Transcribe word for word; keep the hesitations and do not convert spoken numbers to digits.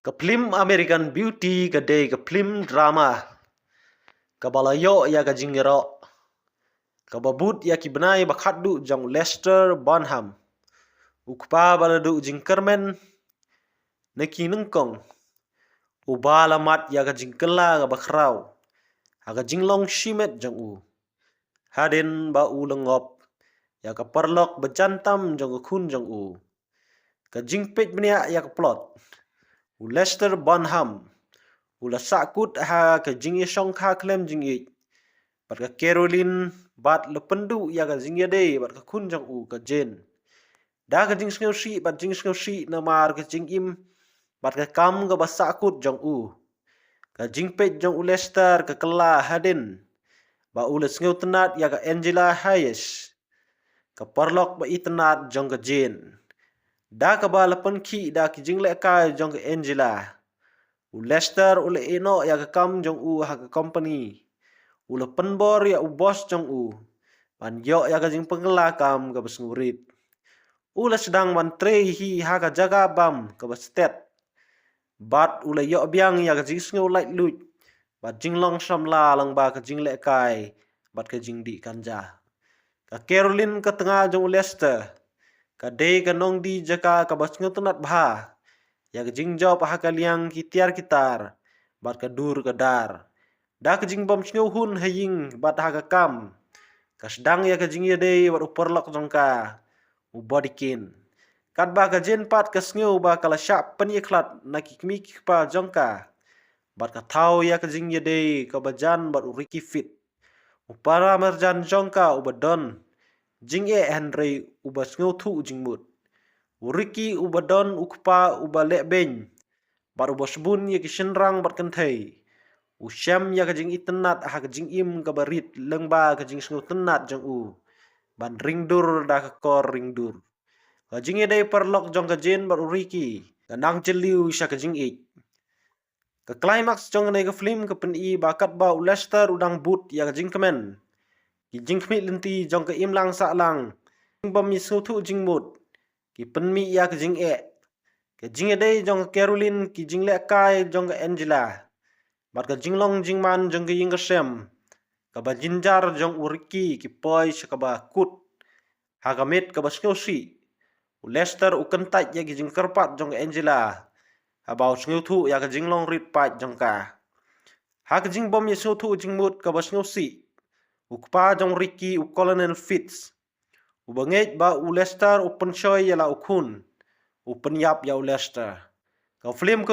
Ka phlim American Beauty ka dei ka phlim drama kaba la ïoh ïa ka jingïaroh kaba bud ïa ki bnai ba khatduh jong Lester Burnham, u kpa ba la duh jingkyrmen na ki nyngkong, uba la mad ïa ka jingkylla kaba khraw ha ka jinglong shimet jong u, hadien ba u la ngop ïa ka paralok ba jan tam jong ka khun jong u. Ka jingpeit bniah ïa ka plot. U Lester Burnham u la sahkut ha ka jingïashongkha khlem jingïeit bad ka Carolyn bad la pynduh ïa ka jingïadei bad ka khun jong u, ka Jane. Da ka jingsngewsih bad jingsngewsih namar ka jingim bad ka kam kaba sahkut jong u, ka jingpeit jong u Lester ka kylla hadien ba u la sngewtynnad ïa ka Angela Hayes, ka paralok ba itynnad jong ka Jane. Da kaba la pynkhih da ki jinglehkai jong ka Angela, u Lester u la ïehnoh ïa ka kam jong u ha ka kompani. U la pynbor ïa u boss jong u ban ïoh ïa ka jingpynkylla kam kaba sngewrit. U la sdang ban trei hi ha ka jaka bam kaba stet bad u la ïoh biang ïa ka jingsngew laitluid bad jinglong samla lyngba ka jinglehkai bad ka jingdih kanja. Ka Carolyn, ka tnga jong u Lester, ka dei ka nongdie jaka kaba sngewtynnad bha ïa ka jingjop ha ka liang ki tiar ki tar bad ka dur ka dar. Da ka jingbym sngewhun ha ïing bad ha ka kam, ka sdang ïa ka jingïadei bad u paralok jong ka, u Buddy Kane. Katba ka Jane pat ka sngew ba ka la shah pynïakhlad na ki kmie ki kpa jong ka bad ka thaw ïa ka jingïadei kaba jan bad u Ricky Fitz, u para marjan jong ka uba don jingeh hynrei uba sngewthuh jingmut. U Ricky uba don u kpa uba lehbeiñ bad uba shibun ïa ki shynrang bad kynthei, u shem ïa ka jingitynnad ha ka jingim kaba rit lyngba ka jingsngewtynnad jong u ban ringdur da ka kor ringdur. Ka jingïadei paralok jong ka Jane bad u Ricky ka nang jylliew sha ka jingïeit. Ka climax jong kane ka phlim ka pyni ba katba u Lester u dang bud ïa ka jingkmen, ki jingkhmih lynti jong ka imlang sahlang, jingbym ïasngewthuh jingmut, ki pynmih ïa ka jingeh. Ka jingïadei jong ka Carolyn, ki jinglehkai jong ka Angela bad ka jinglong jingman jong ka ïing ka sem, kaba jynjar jong u Ricky ki poi sha kaba kut. Ha ka miet kaba sngewsih, u Lester u kyntait ïa ki jingkyrpad jong ka Angela haba u sngewthuh ïa ka jinglong rit paid jong ka. Ha ka jingbym ïasngewthuh jingmut kaba sngewsih, u kpa jong Ricky, u Colonel Fitz, uba ngeit ba u Lester u pynshoi ïa la u khun, u pynïap ïa u Lester. Ka phlim ka